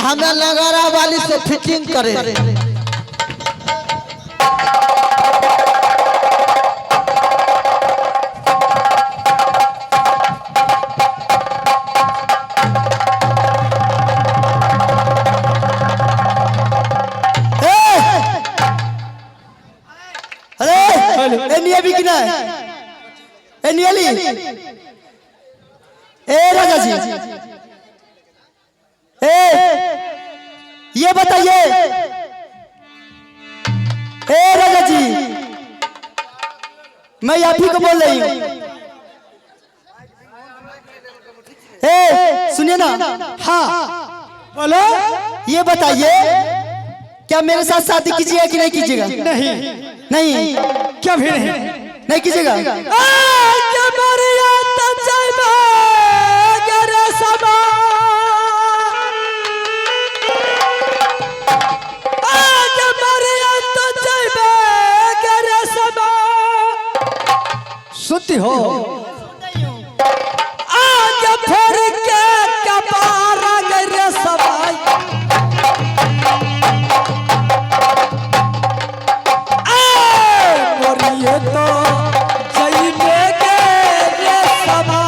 हमें नगारा वाली से फिटिंग करे। अरे ए निया भी कि नहीं? ए नियली, ए राजा जी, ए ये बताइए, ए राजा जी, मैं आप ही को बोल रही हूँ। ए सुनिए ना, हाँ बोलो। ये बताइए, क्या मेरे साथ शादी कीजिएगा कि नहीं कीजिएगा? नहीं। नहीं? क्या भी नहीं। नहीं कीजिएगा? सुनती हो? आगे फिर के कपारा रे सबाई, मोरिए तो जइबे के रे समा,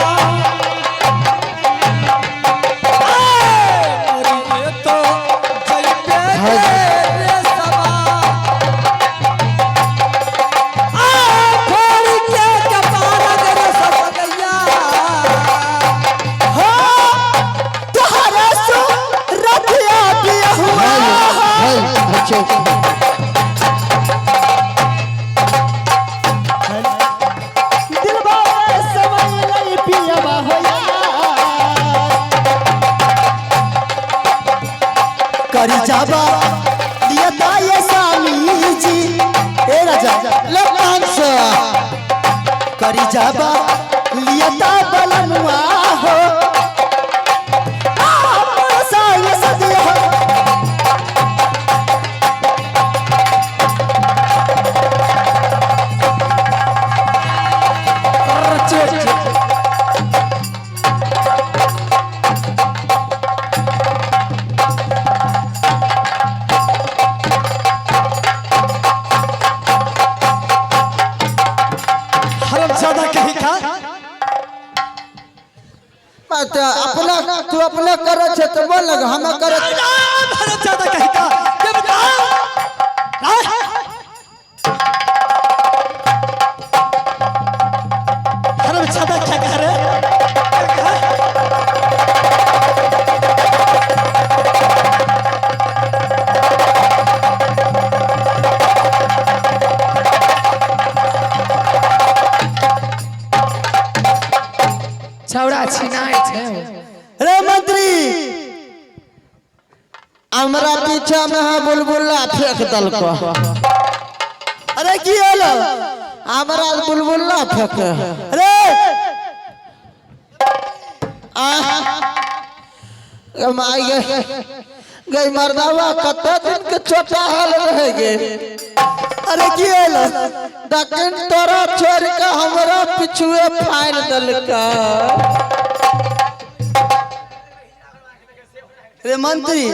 मोरिए तो जइबे के रे समा, आ फोड़ के कपारा रे समा गैया हो तुहरा सो रथिया दिया हुआ। अच्छे। दिलबा समय लई पियबा हो यार, करी जाबा लिया ये सामी जी। ए राजा ले 500। करी जाबा लिया ता बलनुआ हो, आ साया सदिया हो। हरम ज्यादा कहीं का तो अपना तू अपना करे छे तो बोल लग हम करे। हरम ज्यादा कहीं का ये बता। हरम ज्यादा क्या कह रहे? छौड़ा छिनाइ छै। रे मंत्री, हमरा पीछा में है बुलबुला फेंक दलको। अरे की होलो? हमरा बुलबुला फेंक। अरे आ माय गे गई मर्दावा, कते दिन के छोटा हाल रह गे। अरे की होलो? दकिन तोरा छोड़ के हमरा पिछुए फाड़ दलका। रे मंत्री,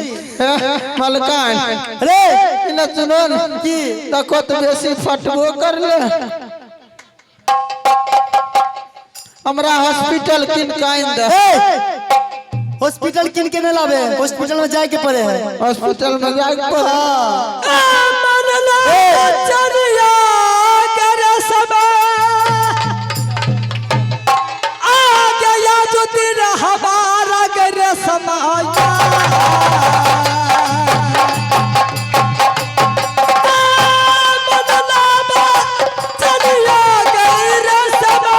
मलकान। अरे इने सुनो न की? तको तो बेसी फटबो कर ले, हमरा हॉस्पिटल किन काइन दे। ए हॉस्पिटल किन के नहीं लावे, हॉस्पिटल में जाए के पड़े है। हॉस्पिटल में जाए के पड़े। हाँ। चलिया करे समा, आ गया जो दिन हमारा करे समाया, चलिया करे समा,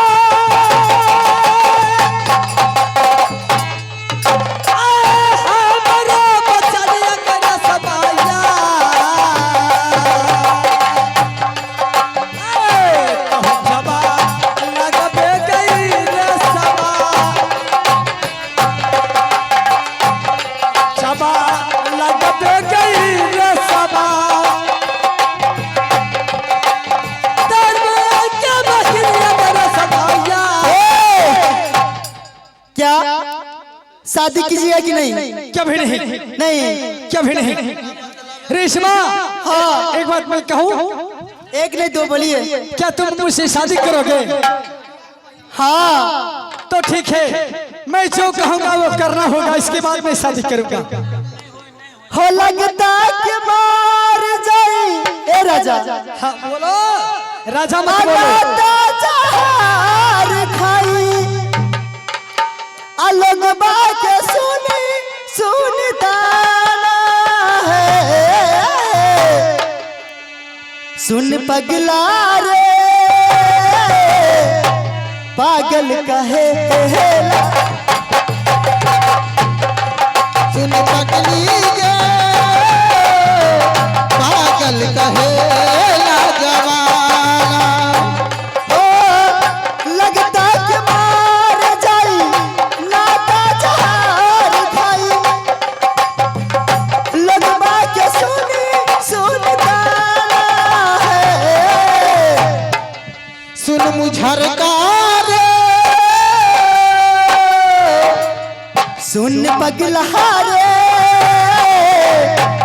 हमारा बचलिया करे समाया। क्या शादी कीजिएगा कि नहीं? कभी नहीं। नहीं। कभी नहीं। रेशमा, हाँ। एक बात मैं कहूँ? एक नहीं, दो बोलिए। क्या तुम मुझसे शादी करोगे? हाँ। तो ठीक है, मैं जो कहूँगा वो करना होगा, इसके बाद मैं शादी करूँगा। हो लगता कि मार जाई ए राजा। हाँ बोलो, राजा मत बोलो। अनाता जहार खाई अलग बाके सुनी सुनताना है। सुन पगला रे, पागल कहे। सुन पगली गे, पागल कहे जवाना। ओ लगता कि मार जाई नाता जहार खाई लगवा के सुनी सुनताना है। सुन मुझरका रे, सुन पगला रे,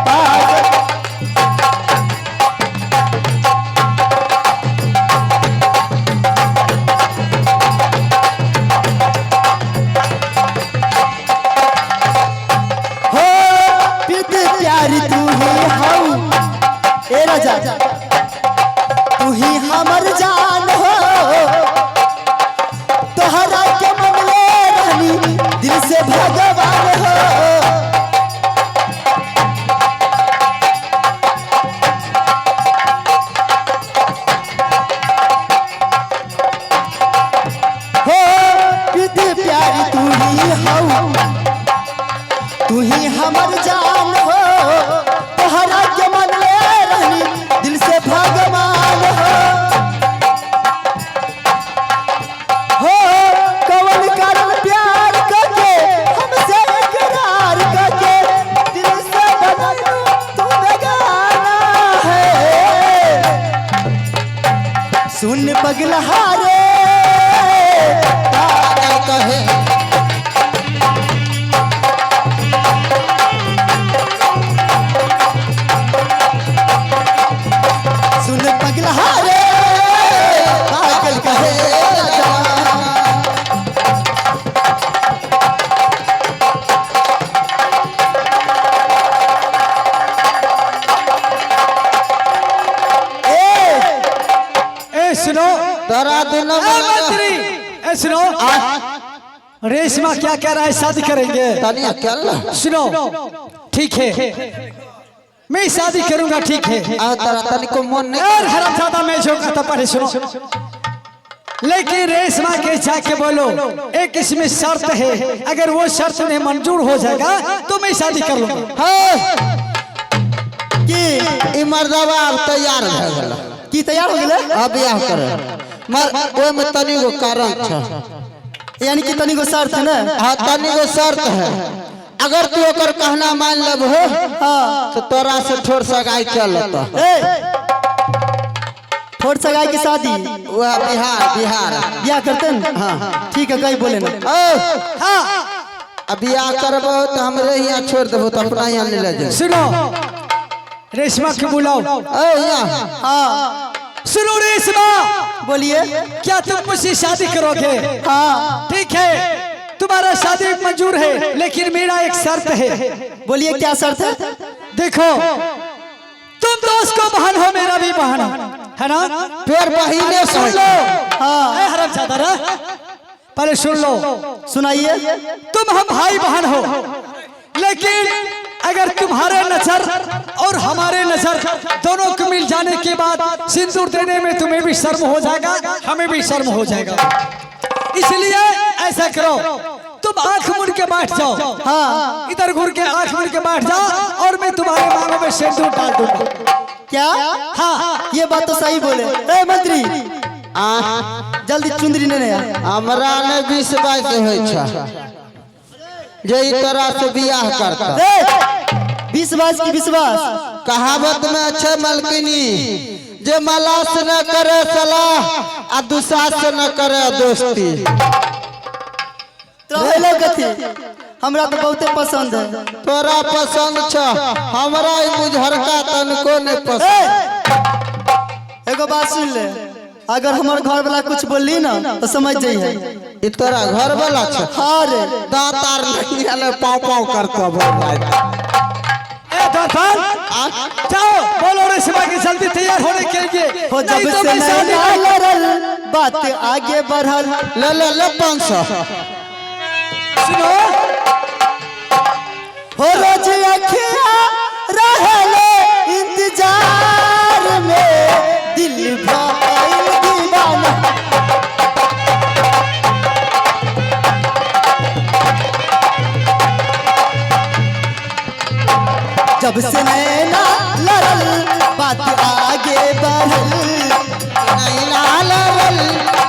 पागल। हो प्रीत प्यारी तू ही हऊ ए राजा, तू ही हमर जान हो। तोहरा के मनले रहनी दिल से भगवान हो। हो प्रीत प्यारी तू ही हऊ, तू ही हमर जान हो। तोहरा के मनले रहनी दिल से भगवान हो। हो कवन कारण प्यार करके हमसे इकरार करके दिल से बनलू तू बेगाना है। सुन पगला रे, पागल कहे। सुन पगला रे, पागल कहे। ए ए सुनो, तोरा दुनो ए मंत्री, ए सुनो, रेशमा क्या कह रहा है, शादी करेंगे? तनी अकेला। सुनो, ठीक है, मैं शादी करूंगा, ठीक है। आ तोरा तनिको मन नहीं। और हरामजादा, मैं जो कहता पहले सुनो। लेकिन रेशमा के जाके बोलो, एक इसमें शर्त है, अगर वो शर्त उन्हें मंजूर हो जाएगा तो मैं शादी कर लूंगा। हे की ई मर्दवा अब तैयार भए गेल। की तैयार हो गेलै? अब बियाह करे मर ओहिमे तनिगो कारण छ। यानी कि तनिको शर्त है ना? हाँ, तनिगो शर्त है। अगर तू ओकर कहना मान लेबहो हाँ। तो तोरा से ठोर सगाई चलत। ए ठोर सगाई की शादी? वह बिहार बिहार बियाह करते न? हाँ ठीक है, कहीं बोले ना। ओ हाँ। अब बियाह करबो तो हमरे यहाँ छोड़ देबो तो अपना यहाँ ले ले जाओ। सुनो, रेशमा को बुलाओ। ओ यहाँ। हाँ। सुनो रेशमा। बोलिए। क्या तुम मुझसे शादी करोगे? हाँ। ठीक है, तुम्हारा शादी मंजूर है, लेकिन मेरा एक शर्त है। बोलिए, क्या शर्त है? देखो, तुम तो उसको बहन हो, मेरा भी बहन है ना? फिर बहिने। सुन लो। हाँ। ए हरामजादा रे, पहले सुन लो। सुनाइए। तुम हम भाई बहन हो, लेकिन अगर तुम्हारे नजर और हमारे नजर दोनों को मिल जाने के बाद सिंदूर देने में तुम्हें भी शर्म हो जाएगा, हमें भी शर्म हो जाएगा। इसलिए ऐसा करो, तुम आंख मुड़ के बैठ जाओ। हाँ। इधर घूर के आंख मुड़ के बैठ जाओ और मैं तुम्हारे मांगों में सिंदूर डाल दूंगा। क्या? हाँ। ये बात तो सही बोले। ए मंत्री, आ जल्दी चुंदरी ने आ। हमरा ने 20-22 होइ छ जे ई तोरा से बियाह करता। ए विश्वास की विश्वास। कहावत में छै मलकिनी, जे मलाह से न करे सलाह आ दुसास से न करे दोस्ती। तो हेलो कथी हमरा तो बहुते पसंद है। तोरा पसंद छ, हमरा ई मुजहरका तनको नहीं ए, पसंद। एगो बात सुन ले, अगर हमर घर वाला कुछ बोली ना तो समझ जाइए। ई तोरा घर वाला छ? हाँ रे। दांत आर नहीं आले, पाँव पाँव करतो भर रात। ए दरबार, जाओ बोलो रेशमा की जल्दी तैयार होने के लिए, हो नहीं जब तो से मैं शादी नैना नहीं लड़ल बात आगे बढ़ल। ले ले ले 500। सुनो, हो रोज अखिया रहले इंतजार में, दिल भइल दीवाना। जब से नैना लड़ल बात आगे बढ़ल। नहीं लाल रल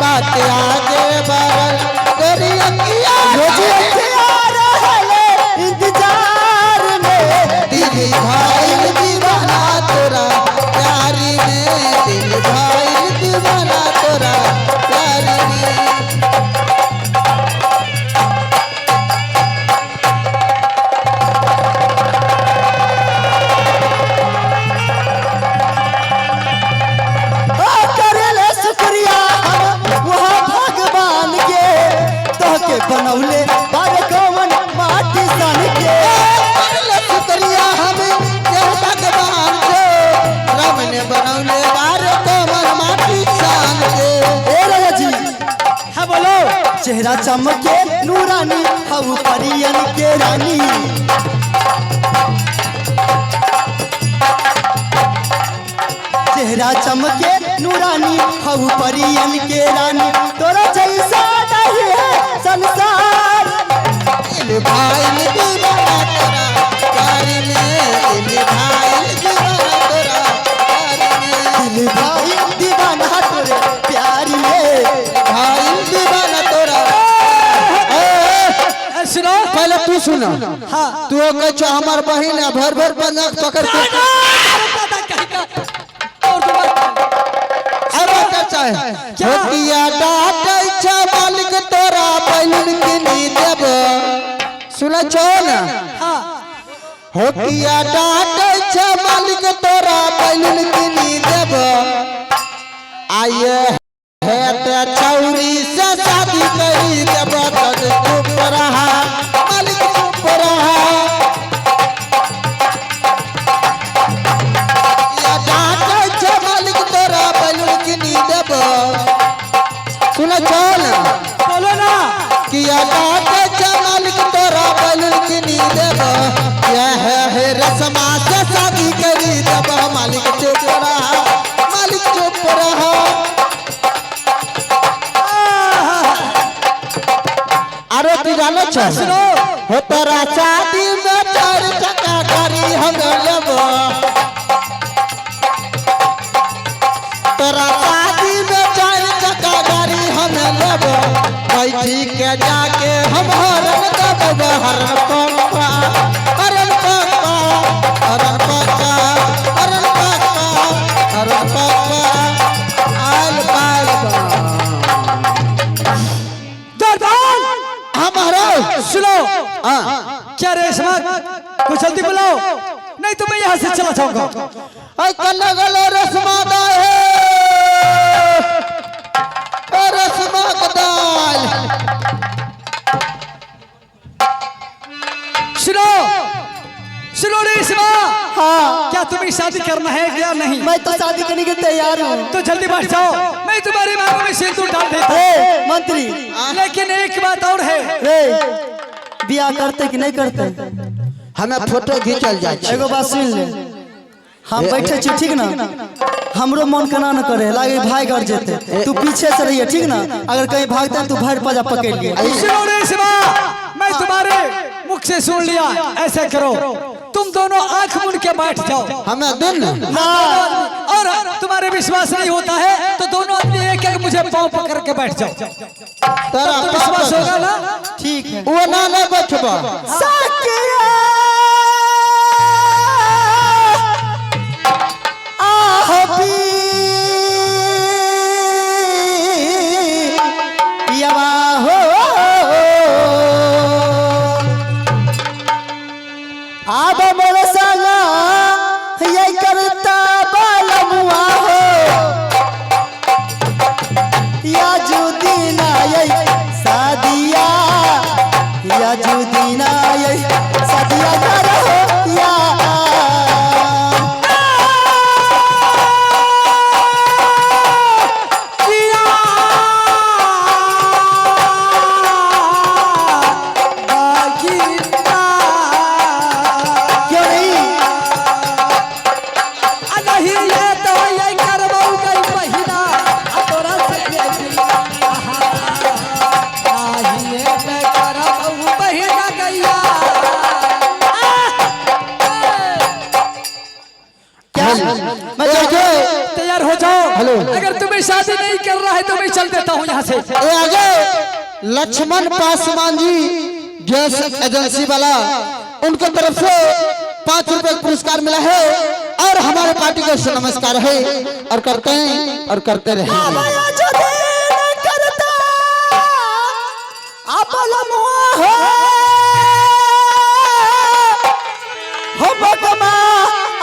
बात आगे बढ़ल, तेरी अखिया रोज अखिया रहले इंतजार में, दिल भाई दीवाना तोरा प्यारी में, दिल भाई दीवाना तोरा प्यारी में। ओ करेले शुक्रिया हम वहाँ भगवान के, तोहके बनौले बार कौन माटी सन के। करले शुक्रिया हम के भगवान के, राम ने बनौले बार कमर माटी सान के। ए राजा जी। हाँ बोलो। चेहरा चमके नूरानी, हऊ परियन के रानी। चेहरा चमके नूरानी, हऊ परियन के रानी, तोरा जैसा नहीं है संसार। दिल भाई दीवाना तोरा प्यारी में, दिल भाई दीवाना तोरा प्यारी में। दिल भाई दीवाना तोरे प्यार में। भाई दीवाना तोरा। ए, ए, ए, सुनो, पहले तू सुन। हाँ। तू कह छो हमार बहिन है, भर भर पंजा पकड़ के। दादा कहीं का और तुम्हारा अब चाचा है होतिया डाटै छ मालिक तोरा बैलून किनी देब, सुनै छो ना? हाँ। होतिया डाटै छ मालिक तोरा बैलून किनी देब, आइए है ते छौरी से शादी करी देब, तब चुप रहा मालिक चुप रहा। या डाटै छ मालिक तोरा बैलून किनी देब, सुनै छो ना? बोलो ना। किया डाटै छ मालिक तोरा बैलून किनी देब, यह है रसमा से शादी करी देब, मालिक चुप रहा मालिक चुप रहा। अरे तू जानो छ? सुनो। हो तोरा शादी में 4 चक्का गाड़ी हम लेब, तोरा शादी में 4 चक्का गाड़ी हम लेब, बैठी के जाके हम हरन देब, हरन पप्पा हरन पप्पा हरन पप्पा हरन पप्पा हरन पप्पा आल पाल। दरबार, हमारा सुनो। हाँ। क्या रेशमा को जल्दी बुलाओ, नहीं तो मैं यहाँ से चला जाऊंगा। ऐ कन्ने गलो रसमा दाल है, ओ रसमा के दाल। सुनो सुनो रेशमा। हाँ। क्या तुम्हें शादी करना है या नहीं? मैं तो शादी करने के तैयार हूँ। तो जल्दी बैठ जाओ, मैं तुम्हारी मांगों में सिंदूर डाल देता हूँ। ए मंत्री। लेकिन एक बात और है। रे बियाह करते कि नहीं करते? हमें फोटो घिंचल जाए छै। एगो बात सुन ले, हम बैठे छी ठीक ना, हमरो मन केना न करे लागे भाई घर जेते, तू पीछे से रहिए ठीक ना, अगर कहीं भागते तू भर पजा पकड़ लिए। सुनो रेशमा, मैं तुम्हारे मुख से सुन लिया, ऐसा करो तुम दोनों आंख मूंद के बैठ जाओ। हमें दिन ना। और तुम्हारे विश्वास नहीं होता है तो दोनों आदमी एक एक मुझे पाँव पकड़ के बैठ जाओ, तोरा तब तो विश्वास होगा ना? ठीक है। वो ना ना बैठबा। साकिया आह पियवा हो मैं जाके तैयार हो जाओ। हेलो। अगर तुम्हें शादी नहीं कर रहा है तो मैं चल देता हूँ यहाँ से। ए आगे लक्ष्मण पासवान जी गैस एजेंसी वाला, उनके तरफ से 5 रुपए का पुरस्कार मिला है और हमारे पार्टी को नमस्कार है और करते हैं और करते रहेंगे। माया जो देन करता आपल मुआ हो हो बगमा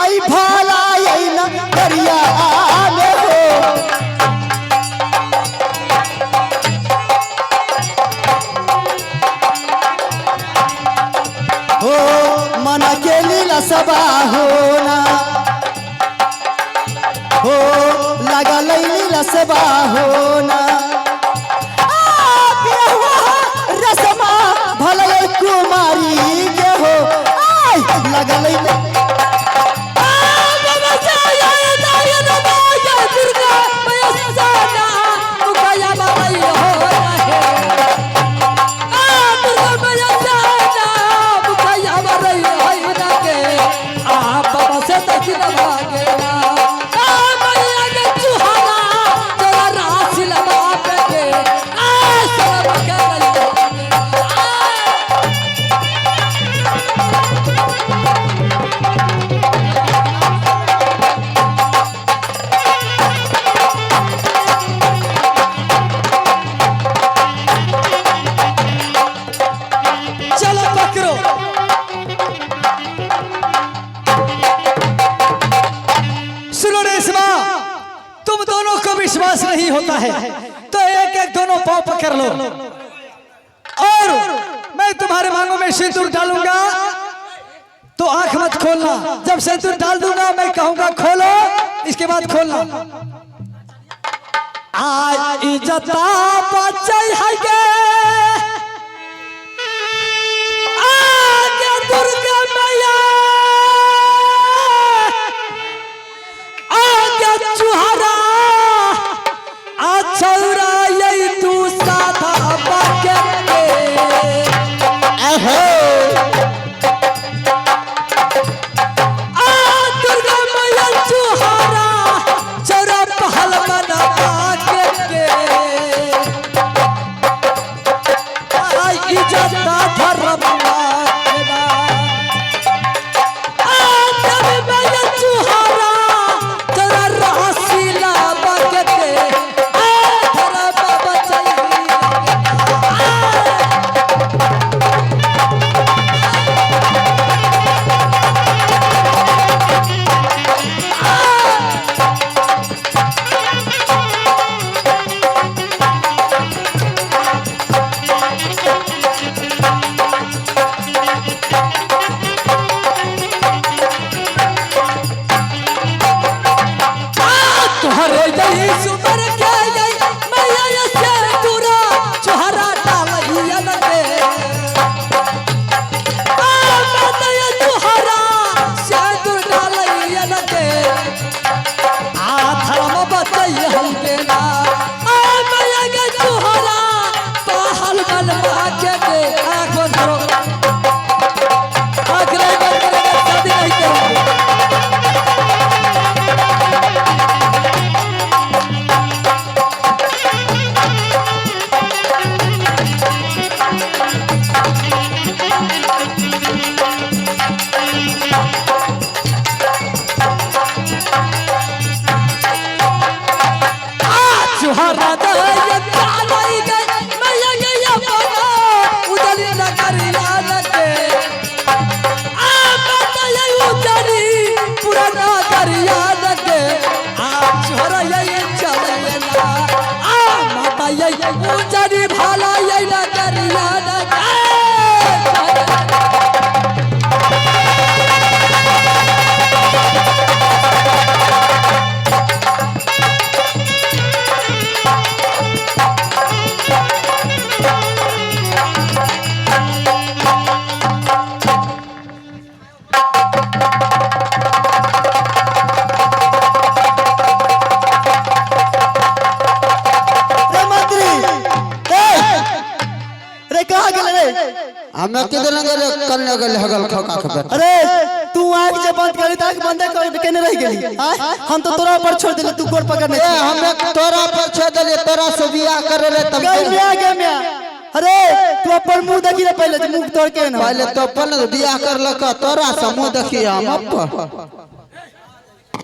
आई भाला आई न दरिया में हो। हो मन के लीला सबा होना हो लगल लीला सबा होना आ, बेहुआ रसमा भले कुमारी के हो आय लगल चलो पकड़ो। सुनो रेशमा, तुम दोनों को विश्वास नहीं होता है तो एक एक दोनों पांव पकड़ लो और मैं तुम्हारे मांगों में सिंदूर डालूंगा तो आंख मत खोलना। जब सिंदूर डाल दूंगा मैं कहूंगा खोलो, इसके बाद खोलना। आज इज्जता बच्चे है गे आगे दुर्गा मैया आगे चुहरा आ छौरा यही तू साधा बाके के। अहो आ दुर्गा मैया चुहरा चौरा पहलवान बाके के। आ इज्जत धर्म बाकेला। आ देवी मैया चुहरा चौरा रहसीला बाके के। आ धर्म बचैया। तुहरे यही सुमर के यही मैया ये से दूरा चुहरा डालिया लगे। आ माता ये चुहरा से दूर डालिया लगे। आ धर्म बतैया हमके ना। आ मैया के चुहरा पहल बल के के। आँख बंद करो, आँख नहीं बंद करेंगे शादी नहीं करेंगे। चुहरा दया डालाई गई मैया गया बना उदली नगरिया लगे। आ माता ये उदली पुराना दरिया लगे। आ चुहरा ये चलना आ माता ये उदली भाला ये नगरिया लगे। रे मंत्री ए रे कहाँ गेल रे? हमें किधर गेले कल गेले हगल खका के बेटा। अरे तू आँख जे बंद करी ताक बंद कर केने रह गेली। आय हम तो तोरा पर छोड़ देले, तू गोड़ पकड़ने ए हमें तोरा पर छोड़ देलिए, तोरा से बियाह करे रे तब गई मिया गे मिया। अरे तू अपन मुंह देखी ले पहले, जे मुंह तोड़ के ना पहले तो अपन बियाह कर लक, तोरा से मुंह देखी हम अपन।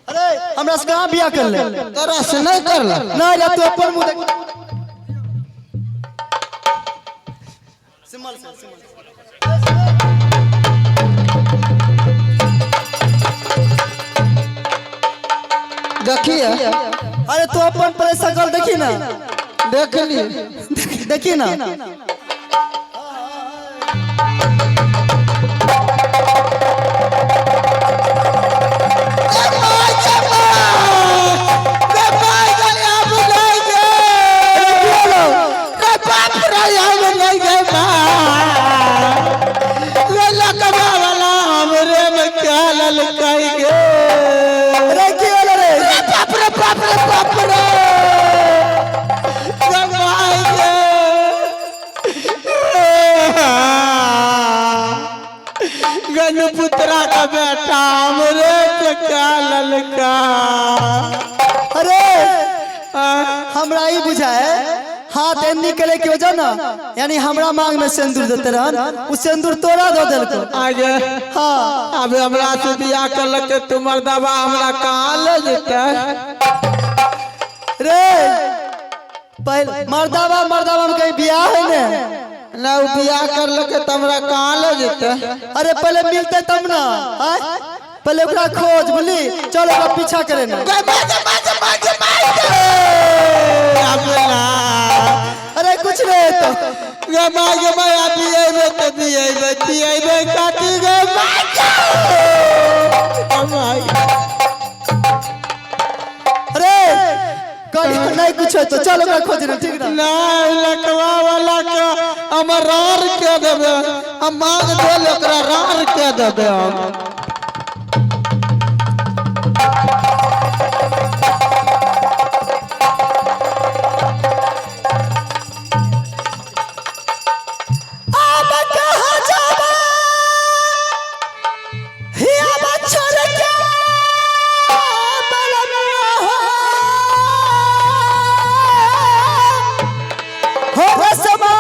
अरे हमरा से कहां बियाह कर ले? तोरा से नहीं कर लक ना रे, तू अपन मुंह देख। सिमल से सिमल। देखिए। अरे तू अपन पहले शकल देखी ना। देख ली। देखी ना। अरे की होलो रे? गणपुत्रा का बेटा हमरे के क्या ललका। अरे हमरा ई बुझाए हाथ एन्नी करे के वजह ना, यानी हमरा मांग में सिंदूर देते रहन, उ सिंदूर तोरा दो देलको। आगे हाँ अबे हमरा से बियाह कर लके तुमर दवा हमरा कहाँ ले जेते रे? पहले मर्दावा मर्दावा में कहीं बियाह है ने ना, उ बियाह कर लके त हमरा कहाँ ले जेते? अरे पहले मिलते तब ना। आय पहले ओकरा खोज बुझली, चल ओकरा पीछा करे ना। अरे कुछ नहीं तो गे माय गे माय अभी अइबे त दियैबे दियैबे काटी गे माय गे माय। अरे कहीं नहीं कुछ है तो चल ओकरा खोज ना, ठीक ना? ना लकवा वाला के हम रार के देबे, हम मांग देल ओकरा रार के देबे हम। अब कहाँ जाबा? हिया बच्चर के बलनुआ हो। हो रसमा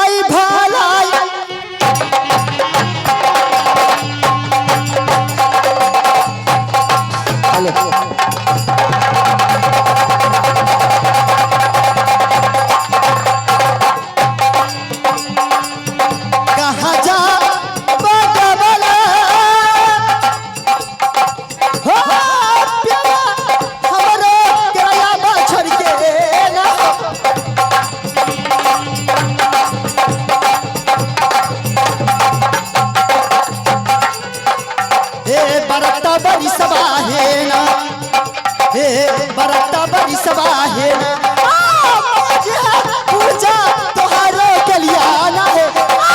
आई भालाई। कहाँ जा बगबला? हो प्यारा हमरो किराया बछड़ के ना। हे बरता बड़ी सभा है ना, हे बरता बड़ी सभा है ना। आ, मुझे पूजा तोहारो के लिए आना है। आ!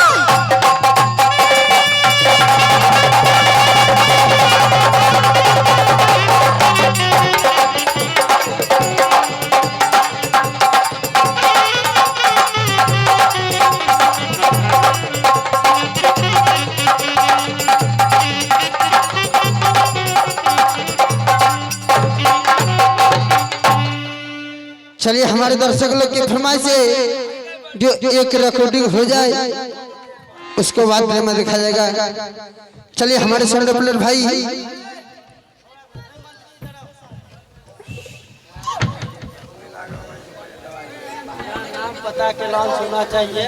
चलिए हमारे दर्शक लोग की फरमाइश से जो एक रिकॉर्डिंग हो जाए उसको बाद में देखा जाएगा। चलिए हमारे साउंड प्लेयर भाई पता के लॉन्च होना चाहिए।